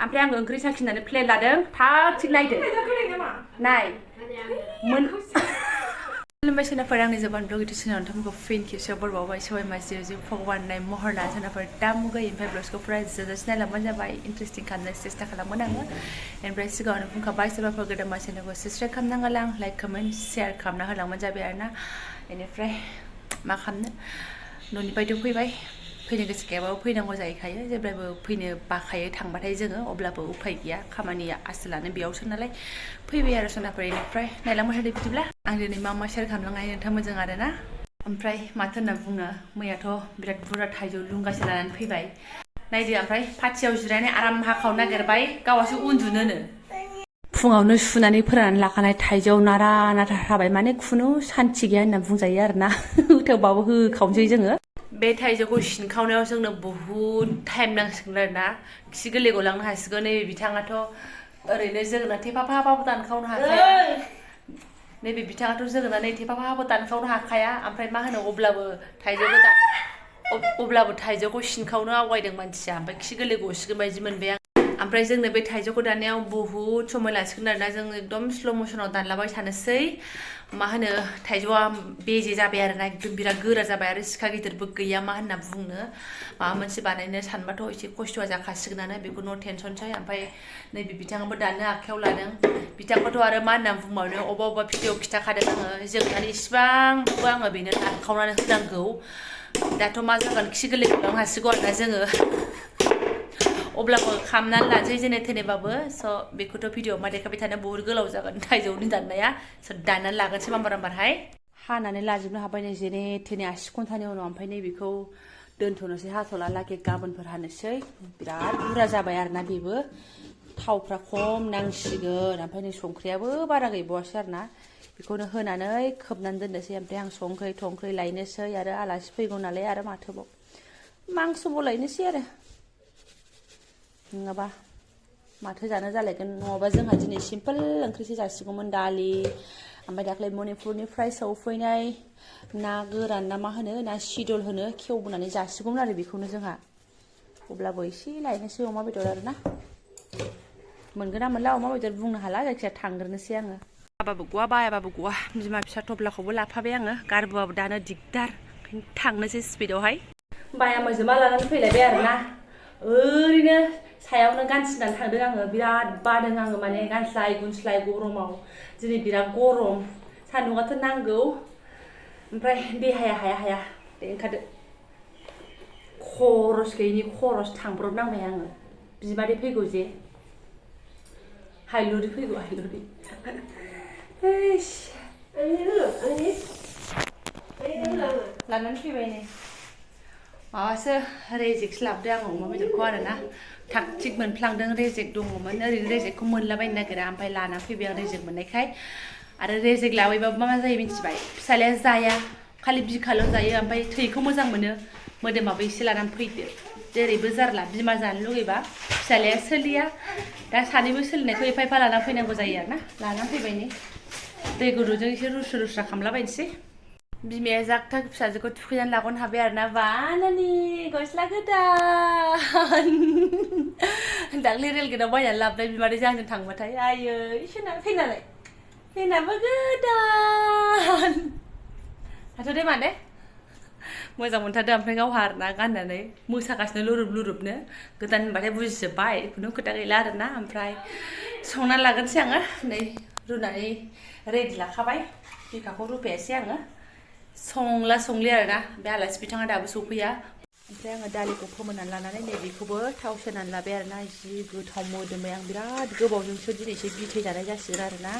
ओमफ्राय आं ओंख्रि साखिनानै प्लेट लादों थाग थिग नायदो नाय खुलुमबाय सोनाफोर आंनि जबानब्लग इउटुब चेनेलाव नोंथांमोनखौ फिन खेबसेयाव बरबावबाय सबाय माजिजों भगवान नाय महरना सोनाफोर दा मुगायै ओमफ्राय ब्लगखौ फुरा जोजासे नायलांबानो जाबाय इन्टारेस्टिं खालामनो सेस्था खालामगोन आङो ओमफ्राय सिगाङावनो बुंखाबाय सोरबाफोर गोदान मानसिखौ साबस्क्राइब खालामनांगोन आं लाइक कमेन्ट शेयार खालामना होलांबानो जाबाय आरोना बेनिफ्राय मा खालामनो न'निफ्रायथ' फैबाय फैनो गोसो गैयाबाबो फैनांगौ जाहैखायो जेब्लाबो फैनो बाखायो थांबाथाय जोङो अब्लाबो उफाय गैया खामानिया आसोलानो बेयावसो नालाय फैबाय आरो सोनाफोर बेनिफ्राय नायलांबाय थादो बिदिब्ला आं दिनै मा मा शेयार खालामलांनाय नोंथांमोनजों आरोना ओमफ्राय माथो होनना बुङो मैयाथ' बिराद बुरजा थाइजौ लुंगासे लानानै फैबाय नायदो ओमफ्राय पाथियाव जिरायनानै आराम हाखावनो नागिरबाय गावहासो उन्दुनोनो फुङावनो सुनानै फोराननानै लाखानाय थाइजौ नारा नाथा थाबाय माने खुनु सान्थि गैया होनना बुंजायो आरोना थेवबाबो होखावनोसै जोङो बे थाइजौखौ सिनखावनायाव जोंनो बहुद टाइम नांसिगोन आरोना खि गोरलै गलांनो हासिगोन नैबे बिथाङाथ' ओरैनो जोगोनार थेफाफाबाबो दानखावनो हाखाया नैबे बिथाङाथ' जोगोनार थेफाफाबो दानखावनो हाखाया ओमफ्राय मा होनो अब्लाबो थाइजौखौ सिनखावनो आवगायदों मानसिया ओमफ्राय खि गोरलै गसिगोन बायदि मोनबाय आं ओमफ्राय जोंनो बे थाइजौखौ दाननायाव बहुद समय लासिगोन आरोना जों एकदम स्ल' मसनाव दानलाबाय थानोसै मा होनो थाइजौआ बेजे जाबाय आरोना एकदम बिराद गोरा जाबाय आरो सिखा गिदिरबो गैया मा होनना बुंनो माबा मोनसे बानायनो सानबाथ' एसे खस्थ'आ जाखासिगोनानो बेखौ न' टेनसनसै ओमफ्राय नैबे बिथाङाबो दाननो आखायाव लादों बिथांखौथ' आरो मा होनना बुंबावनो अबेबा भिडिअ खिथाखादों आङो जोगोनार इसिबांबो आङो बेनो दानखावनानै होनांगौ दाथ' मा जागोन खि गोरलै गलांनो हासिगौ आरोना जोङो अब्लाबो खामनानै लानोसै जेने थेनेबाबो स' बेखौथ' भिडिअ मा देखायबाय थानो बहुद गोलाव जागोन थाइजौनि दाननाया स' दाननानै लागोनसै मामबारामबारहाय हानानै लाजोबनो हाबाय नै जेने थेने 80 घन्टानि उनाव ओमफ्राय नै बेखौ दोनथ'नोसै हाथ'ला लागै गाबोनफोर हानोसै बिराद बुरजा जाबाय आरोना बेबो थावफ्रा खम नांसिगोन ओमफ्राय नै संख्रियाबो बारा गैबावासै आरोना बेखौनो होनानै खोबनानै दोननोसै ओमफ्राय आं संख्रै थंख्रै लायनोसै आरो आलासि फैगौ नालाय आरो माथोबाव मांसबो लायनोसै आरो नङाबा माथो जानो जालायगोन नङाबा जोंहा दिनै सिम्पोल ओंख्रिसो जासिगौमोन दालि ओमफ्राय दाख्लै मणिपुरनिफ्राय सौफैनाय ना गोरान ना मा होनो ना सिदल होनो खेवबोनानै जासिगौमोन आरो बेखौनो जोंहा अब्लाबो एसे लायनोसै अमा बेदर आरोना मोनगोन ना मोनला अमा बेदर बुंनो हाला जायखिजाया थांग्रोनोसै आङो बाबाबो गवा बायाबाबो गवा बिमा फिसा थफ्लाखौबो लाफाबाय आङो गारबोआबो दानो दिगदार थांनोसै स्पिडआवहाय बाया मोजोमा लानानै फैलायबाय आरोना ओरैनो सायावनो गानसिनानै थांदों आङो बिराद बादों आङो माने गानस्लाय गुनस्लाय गरमाव दिनै बिराद गरम सान्दुंआथ' नांगौ ओमफ्राय देहाया हाया दे ओंखारदो खरस गैयिनि खरस थांब्रबनांबाय आङो बिमादै फैगौ जे हायलुरि फैगौ हायलुरि लानानै फैबाय नै माबासो रेजेक्टसो लाबोदों आङो अमा बेदरखौ आरोना थाग थिग मोनफ्लांदों रेजेक्ट दङमोन ओरैनो रेजेक्टखौ मोनलाबायनो नागिरा ओमफ्राय लाना फैबाय आं रेजेक्ट मोननायखाय आरो रेजेक्ट लाबोयोबाबो मा जायो मिथिबाय फिसालाया जाया खालि बिखाल' जायो ओमफ्राय थैखौ मोजां मोनो मोदोमाबो एसे लानानै फैदो जेरैबो जारला बिमा जानो लुगैबा फिसालाया सोलिया दा सानैबो सोलिनायखौ एफा एफा लाना फैनांगौ जायो आरोना लाना फैबाय नै दै गुदुंजों एसे रुस्रा खालामलाबायनोसै बिमाया जागथाग फिसाजोखौ थुखैनानै लागनो हाबाय आरोना बानानि गस्ला गोदान दाख्लै रेलगेटआव बायनानै लाबोनाय बिमादैजों आंजों थांबाथाय आयै फेनाबो गोदान हाथ'दे माने मोजां मोनथारदों ओमफ्राय गावहा आरोना गाननानै मोसागासिनो लुरुबनो गोदान होनबाथाय बुजिजोब्बाय खुनु खोथा गैला आरोना ओमफ्राय संनानै लागोनसै आङो नै रुनानै रेडि लाखाबाय बिखाखौ रुफायासै आङो संलि आरोना बे आलासि बिथाङा दाबो सौफैया ओमफ्राय आङो दालिखौ फोमोननानै लानानै नै बेखौबो थाव सेरनानै लाबाय आरोना जि गोथाव मोदोमबाय आं बिराद गोबावजोंसो दिनैसो बिथै जानाय जासिगोन आरोना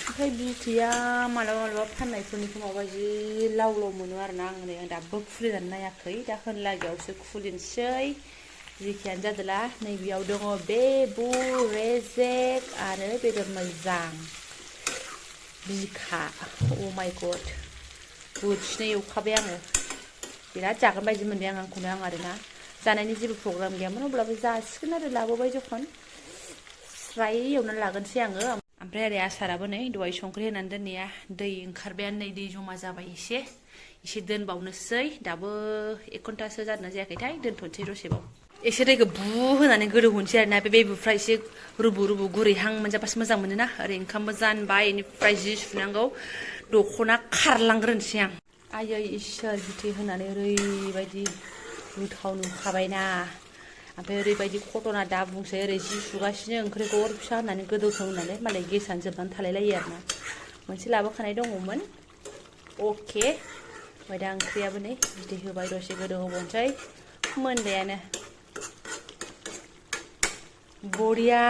ओमफ्राय बिथैया मालाबा फाननायफोरनिखौ माबा जि लाव मोनो आरोना आं नै आं दाबो खुलिनानै नायाखै दा होनलागियावसो खुलिनोसै जेखियानो जादोला नैबेयाव दङ बेबु रेजेक आरो बेदर मोजां बिखा अ माय गड बोथिनै एवखाबाय आङो बिराद जागोन बायदि मोनबाय आंखौनो आरोना जानायनि जेबो प्रग्राम गैयामोन अब्लाबो जासिगोन आरो लाबोबाय जखन स्राय एवनानै लागोनसै आङो ओमफ्राय ओरै आसाराबो नै दहाय संख्रि होनानै दोननाया दै ओंखारबायानो नै दै जमा जाबाय एसे दोनबावनोसै दाबो 1 घन्टासो जादोंना जायाखैथाय दोनथ'नोसै दसेबाव एसे दैखौ बु होनानै गोदौहोनोसै आरोना बे बेबुफ्रा एसे रुबु रुबु गुरैहां मोनजाबासो मोजां मोनोना ओरै ओंखामबो जानबाय बेनिफ्राय जि सुनांगौ दख'ना खारलांग्रोनोसै आं आयै इसोर बिथै होनानै ओरैबायदि गोथाव नुखाबायना ओमफ्राय ओरैबायदि घटना दा बुंसै ओरै जि सुगासिनो ओंख्रिखौ अर फिसा होनानै गोदौथों होननानै मालाय गेसानो जोबनानै थालायलायो आरोना मोनसे लाबोखानाय दङमोन अके ओमफ्राय दा ओंख्रियाबो नै बिदै होबाय दसे गोदौ होबावनोसै मोनबायानो बरिया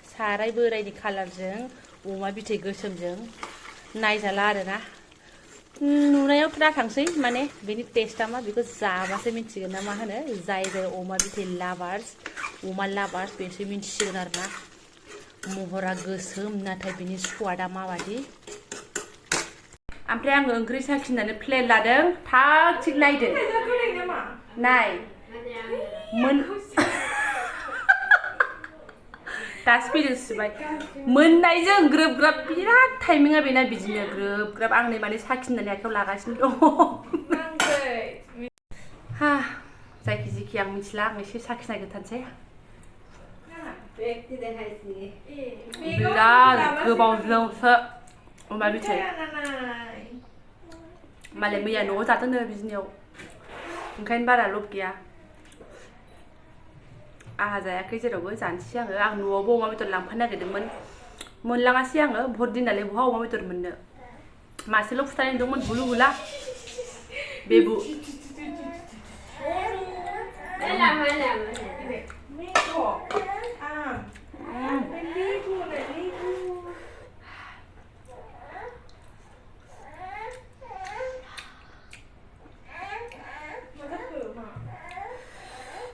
साराय बोरायनि खालारजों अमा बिथै गोसोमजों नायजाला आरोना नुनायाव दाथांसै माने बेनि टेस्टआ मा बेखौ जाबासो मिन्थिगोन ना मा होनो जाय अमा बिथै लाभार्स अमा लाभार्स बेसो मिन्थिसिगोन आरोना महरा गोसोम नाथाय बिनि स्वादा माबादि ओमफ्राय आङो ओंख्रि साखिनानै प्लेट लादों थाग थिग नायदो नाय मोन दासो फैदों सुबाय मोननायजों ग्रोब ग्राब बिराद टाइमिंआ बेना बिदिनो ग्रोब ग्राब आं नै माने साखिनानै आखायाव लागासिनो दङ हा जायखि जिखि आं मिथिला आं एसे साखिनायग्रोथारसै बिराद गोबावजोंसो अमा बिथै मालाय मैया न'आव जादोंनो बिदिनियाव ओंखायनो बारा लब गैया आहा जायाखै जेरावबो जानोसै आं न'आवबो अमा बेदर लांफानो नागिरदोंमोन मोनलाङासै आङो बहुत दिनालाय बहा अमा बेदर मोननो मासेल' फुथारनाय नुदोंमोन हुलु हुला बेबु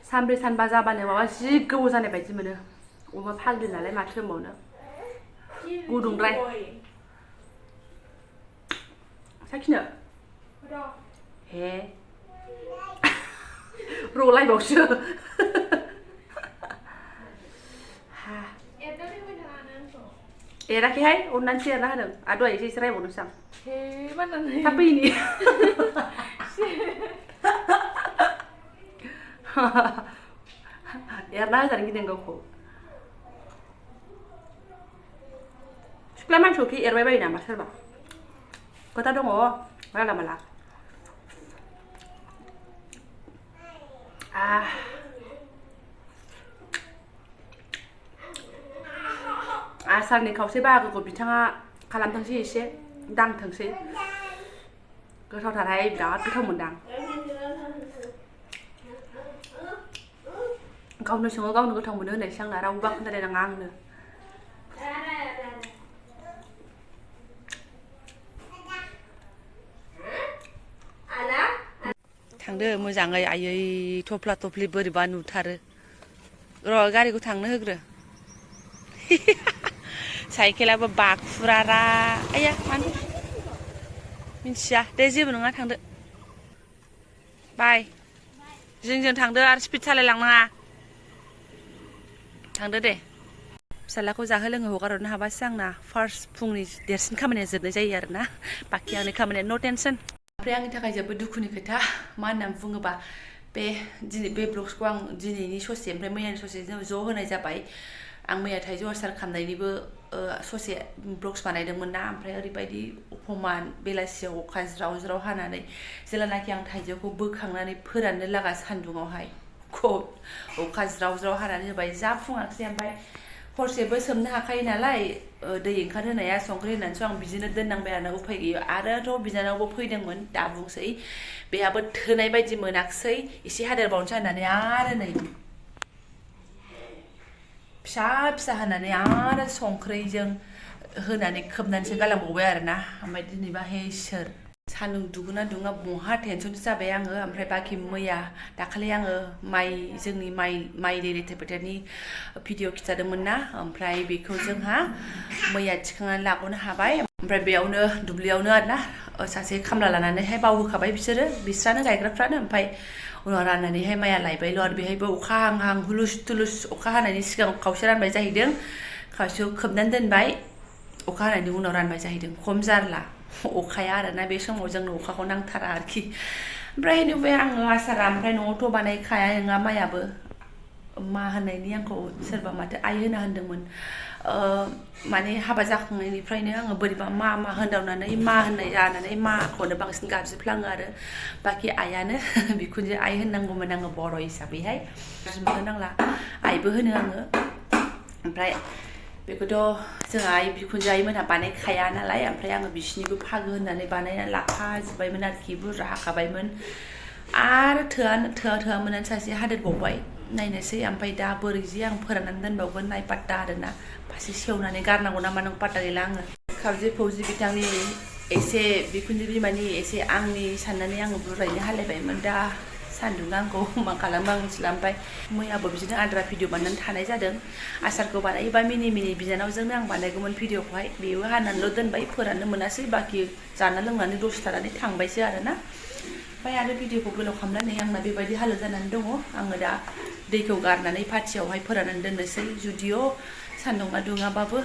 सानब्रै सानबा जाबानो माबा जि गोबाव जानाय बायदि मोनो अमा फाग्लि नालाय माथो होनबावनो गुदुंद्राय साखिनो हे रलायबावसो एराखैहाय अननानैसो एरना होदों आरो दहाय एसे रायबावनोसै आं थाब फैनि एरना होजानो गिदों गावखौ सिख्ला मानसिखौ एरबाय बायो नामा सोरबा खोथा दङ माला माला आसारनि खावसे बाहागोखौ बिथाङा खालामथोंसै एसे दांथोंसै गोथावथारहाय बिराद गोथाव मोनदां गावनो सङो गावनो गोथाव मोनो होननायसै आंना रावबो खोन्थालायनाङा आंनो थांदो मोजाङै आयै थफ्ला थफ्लि बोरैबा नुथारो र' गारिखौ थांनो होग्रो साइकेलाबो बाखुरारा आया मानो मिन्थिया दे जेबो नङा थांदो बाय जोंजों थांदो आरो स्पिड सालायलांनाङा थांदो दे फिसालाखौ जाहो लोङो हगारहरनो हाबासो आंना फार्स्ट फुंनि देरसिन खामानिया जोबनाय जायो आरोना बाखि आंनि खामानिया नो टेनसन ओमफ्राय आंनि थाखाय जोबोद दुखुनि खोथा मा होननानै बुङोबा बे दिनै बे ब्लग्सखौ आं दिनैनि ससे ओमफ्राय मैयानि ससे ज' होनाय जाबाय आं मैया थाइजौ आसार खालामनायनिबो ससे ब्लग्स बानायदोंमोन ना ओमफ्राय ओरैबायदि अफमान बेलासियाव अखा ज्राव ज्राव हानानै जेब्लानाखि आं थाइजौखौ बोखांनानै फोराननो लागा सान्दुङावहाय अखा ज्राव ज्राव हानानै होबाय जाफुङाखिसै ओमफ्राय हरसेबो सोमनो हाखायो नालाय दै ओंखारहोनाया संख्रि होनानैसो आं बिदिनो दोननांबाय आरो उफाय गैया आरोथ' बिनानावबो फैदोंमोन दा बुंसै बेहाबो थोनाय बायदि मोनाखिसै एसे हादेरबावनोसै होननानै आरो नै फिसा फिसा होनानै आरो संख्रिजों होनानै खोबनानैसो गालांबावबाय आरोना ओमफ्राय दिनैबा हे इसोर सान्दुं दुङोना दुङा बहा टेनसनसो जाबाय आङो ओमफ्राय बाखि मैया दाखालि आङो जोंनि माइ रिलेटेड बोथोरनि भिडिअ खिथादोंमोन ना ओमफ्राय बेखौ जोंहा मैया थिखांनानै लाबोनो हाबाय ओमफ्राय बेयावनो दुब्लियावनो आरोना सासे खामला लानानैहाय बावहोखाबाय बिस्रानो गायग्राफ्रानो ओमफ्राय उनाव राननानैहाय माइया लायबायल' आरो बेहायबो अखा हां हुलुस थुलुस अखा हानायनि सिगां खावसे रानबाय जाहैदों खावसेयाव खोबनानै दोनबाय अखा हानायनि उनाव रानबाय जाहैदों खम जारला अखाया आरोना बे समाव जोंनो अखाखौ नांथारा आरोखि ओमफ्राय नुबाय आङो आसारा ओमफ्राय न'आवथ' बानायखाया नङा माइयाबो मा होननायनि आंखौ सोरबा माथो आइ होना होनदोंमोन माने हाबा जाखांनायनिफ्रायनो आङो बोरैबा मा होनदावनानै मा होननाय जानानै माखौनो बांसिन गाबज्रिफ्लाङो आरो बाखि आइयानो बिखुनजो आइ होननांगौमोन आङो बर' हिसाबैहाय गाज्रि नांला आइबो होनो आङो ओमफ्राय बेखौथ' जोंहा आइ बिखुनजो आइमोनहा बानायखाया नालाय ओमफ्राय आङो बिसिनिबो फागो होननानै बानायनानै लाखाजोब्बायमोन आरोखि बुरजा हाखाबायमोन आरो थोआमोनानो सासे हादेरबावबाय नायनोसै ओमफ्राय दा बोरै जे आं फोराननानै दोनबावगोन नाय पात्ता आरोना फारसे सेवनानै गारनांगौ नामा नों पात्ता गैला आङो खावजि फौजि बिथांनि एसे बिखुनजो बिमानि एसे आंनि साननानै आङो बुरायनो हालायबायमोन दा सान्दुंआ आंखौ मा खालामो आं मिथिला ओमफ्राय मैयाबो बिदिनो आद्रा भिडिअ बानायनानै थानाय जादों आसारखौ बानायोबा मिनि बिनानावजोंनो आं बानायगौमोन भिडिअखौहाय बेबो हानानैल' दोनबाय फोराननो मोनासै बाखि जाना लोंनानै दसे थानानै थांबायसो आरोना ओमफ्राय आरो भिडिअखौ गोलाव खालामनानै आंना बेबायदि हालोद जानानै दङ आङो दा दैखौ गारनानै पाथियावहाय फोराननानै दोननोसै जुदिअ सान्दुंआ दुङाबाबो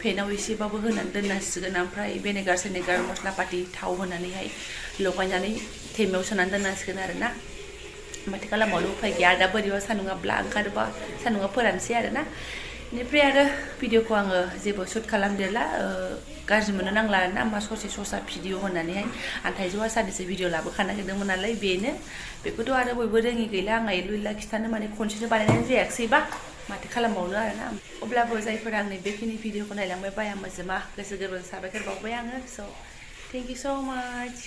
फेनाव एसेबाबो होनानै दोननांसिगोन ओमफ्राय भेनेगार मस्ला पाति थाव होनानैहाय लगायनानै थेमायाव सोनानै दोननांसिगोन आरोना माथो खालामबावनो उफाय गैया दा बोरैबा सान्दुंआ ब्ला ओंखारोबा सान्दुंआ फोरानसै आरोना बेनिफ्राय आरो भिडिअखौ आङो जेबो शुट खालामदेरला गाज्रि मोननो नांला आरोना मा ससा भिडिअ होननानैहाय आं थाइजौ आसारनिसो भिडिअ लाबोखानो नागिरदोंमोन नालाय बेनो बेखौथ' आरो बयबो रोङि गैला आङो एलु एला खिथानो माने खनसेनो बानायनाय जायाखैसैबा माथो खालामबावनो आरोना अब्लाबो जायफोरा आंनि बेखिनि भिडिअखौ नायलांबाय बाया मोजोमा गोसो गोरबोजों साबायखर बावबाय आङो स' थेंक इउ स' माच